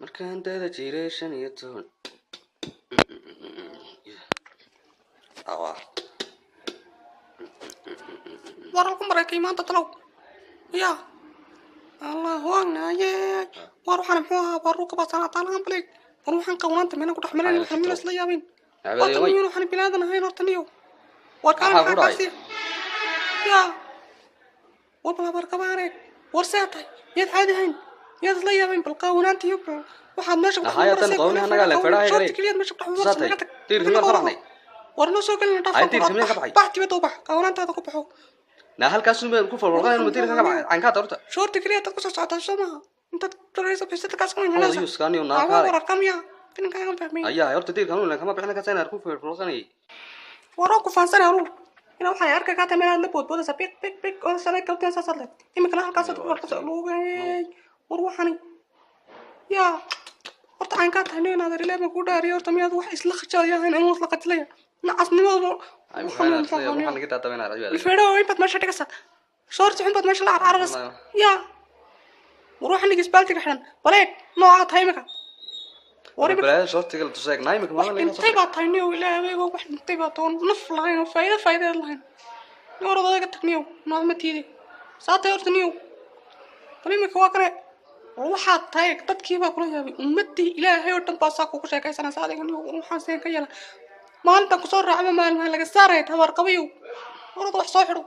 Markaan dada jiray 15. Awa. War halku maray maanta talow ya Allah waagnaye. War waxaan muxuu ahaa? War ruuka basanaataan baleeg. War waxaan qawnaanta meena ku dhex marin, waxaan meel isla yaabin. Horta niyo, waxaan bilaadan ahayn horta niyo. War kaale, Maxaa ku maxaa dhacay? Kaasi ya war bal habar kabaane. War see tahay? Miyaad caadi ahayn? Miyaad isla yaabin bal qawnaanta iyo bal waxaad meesha ku dhex Ahaya tan maraysaa? qawni annagaa le, fedhaha Shorti galay. keliyaad meesha ku dhex maraysaa. Saatay. Naga tag. Tiirka miyaad ka baxnay? War noo soo gelina, dhaaf. Ay, tiirka miyaa ka baxay? Bax dibadda u bax, qawnaantaada ku baxo. Na halkaas un baan ku falwalqanayn, ma tiirka ka baxay caynkaa horta? Shoorti keliya dad kusoo socotaa soo maaha? Intaad daraysa bisada kaas kuma Hawada yuuskaaniyo naa kaalay. Warar kamiya filinkaagan fahmay. Ayaa horta tiirka anuun kama bixin kaas inaan ku falwalqanayay. Waroo ku faansanay anugu ina waxaan arkay kaa tameen aad la boodboodaysa, bik bik bik oo shalay galteen saasaad leed, iminkana halkaasaad ku warqasa lugay. War waxani yaa horta aan kaa tahay inaad rileema ku dhaariyo. Horta miyaad wax isla khajalaya ahayn? Anuu isla khajalaya nacasnimadu. Ay, waxaan naga taatabanaa rajo. Feedho inbaad meesha dhigaysaa, shoorti xun baad meesha la carcararaysa. Yaa war waxaan dhigis baaltiga xidhan baleeg noocaa tahay imika. War imika Balaa shortiga la tuseeg naa imika wax maalin laga soo. Dhintay baa tahay niyow, ilaahay wax dhintay baa toon naf lahayn oo faa'iido faa'iideed lahayn. Nin orod odaga tag niyow, nooc ma tiidi saatay horta niyow. Bal imika waa kane. War waxaad tahay dadkii baa kula yaabay, ummadii ilaahay oo dhan baa saa kugu sheekaysanaysa adiga niyow. Waxaan seen ka yeela maalintan kusoo raacba maalmaha laga saaraya tabaar qabayow. Orod wax soo xidho,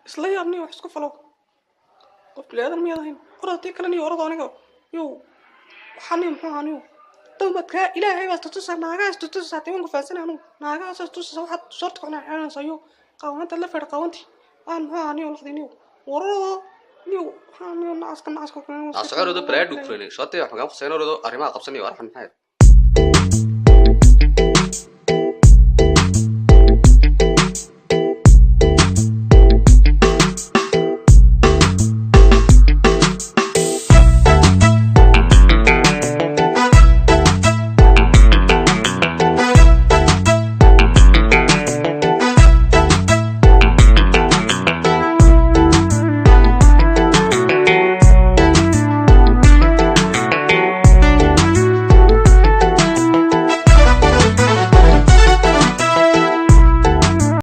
isla yaab niyow, wax isku falo. Qof biniaadan miyaad ahayn? Orod tii kale niyow, orod aniga yow. Waxaa niyo muxuu ahaa niyow? Dawmadkaa ilaahay baa istutusaa, naagaha istutusaa timanku faansanay anugu, naagahaas istutusa. Waxaad shorti ku xidhanaysa iyo qaawananta la feedh qaawanti aan muxuu ahaa niyow laqdi niyow. Wararado niyow, waxaa niyow nacaska nacaska. Asocorodo balaa dhugfani shortiga wax magaa khuseen, orodo arrimaha qabsanayo arxan maxay.